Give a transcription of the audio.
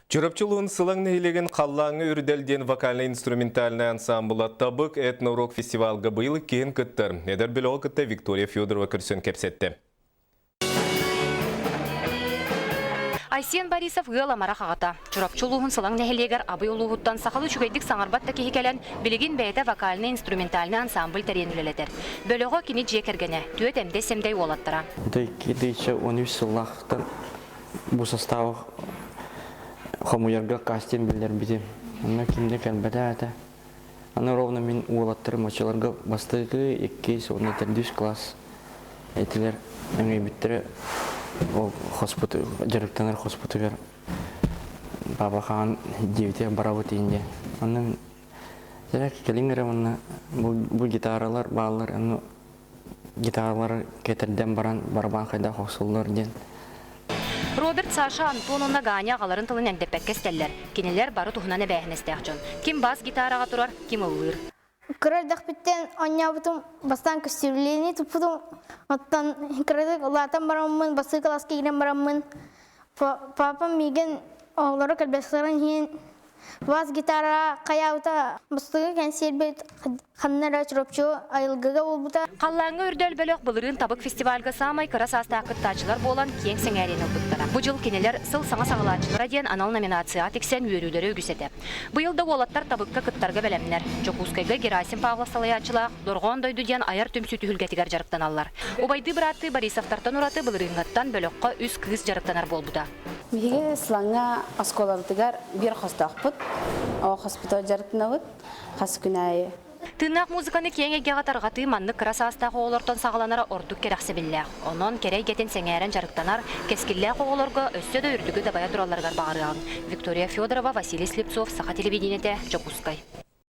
Чурапчы улууһун Сылаҥ нэһилиэгин Халлааҥҥа үрдэл диэн вокальнай-инструментальнай ансаамбыла Табык этно-рок фестивалга быйыл иккиһин кыттар. Эдэр бөлөҕү кытта Виктория Федорова көрсөн кэпсэттэ. Айсен Борисов ыал амарах аҕата. Чурапчы улууһун Сылаҥ нэһилиэгэр Абый улууһуттан сахалыы үчүгэйдик саҥарбат да киһи кэлэн, билигин бэйэтэ вокальнай-инструментальнай ансамбль тэрийэн үлэлэтэр. Бөлөҕө кини дьиэ кэргэнэ, түөрт эмдэй-сэмдэй уолаттара. 2013 сыллаахтан бу составы хомуйарга кастинг биллэрбитим. Онно ким да кэлбэтэ этэ. Аны ровно мин уолаттарым оччолорго бастакы, иккис уонна төрдүс класс этилэр өҥөйбүттэрэ ол хоспут дьарыктанар хоспутугар папа хаан диэбитигэр барабыт иин диэн. Онно кэлиҥ эрэ уонна бу гитаралар бааллар ону гитаралары кэтэрдэн баран барабан хайдах охсуллар диэн. Роберт, Саша, Антон уонна Ганя аҕаларын тылын эндэппэккэ истэллэр. Кинилэр бары туһунан эбээһинэстээх дьон. Ким бас гитараҕа турар, ким ыллыыр. Кыра эрдэхпиттэн оонньообутум, бастаан көстүүлэни туппутум, оттон кыратык улаатан бараммын, бастакы кылааска киирэн бараммын, папам миигин оҕолору кэлбэстэҕин иһин Бас гитара хайаабыта бастакы кэнсиэрбит ханна эрэ Чурапчы айылгыга буолбута. Халлааҥҥа үрдэл бөлөх былырыын Табык фестивальга саамай кыра саастаах кыттааччылар буолан киэҥ сэҥээриини ылбыттара. Бу дьыл кинилэр Сыл саҥа саҕалааччылара диэн анал номинацияҕа тиксэн үөрүүлэрэ үгүс этэ. Быйыл да уолаттар Табыкка кыттарга бэлэмнэр. Дьокуускайга Герасим Павлов салайааччылаах Дорҕоон дойду диэн айар түмсүү түһүлгэтигэр дьарыктаналлар. Убайдыы-бырааттыы Борисовтартан ураты былырыыҥҥыттан бөлөххө үс кыыс дьарыктанар буолбута. Биһиги Сылаҥҥа оскуолабытыгар биир хостоохпут. Ол хоспутугар дьарыктанабыт хас күн аайы. Тыыннаах музыканы киэҥ эйгэҕэ тарҕатыы маннык кыра саастаах оҕолортон саҕаланара ордук кэрэхсэбиллээх. Онон кэрэ эйгэтин сэҥээрэн дьарыктанар, кэскиллээх оҕолорго өссө да үрдүгү дабайа туралларыгар баҕарыаҕыҥ. Виктория Федорова, Василий Слепцов, Саха телевидениетэ, Дьокуускай.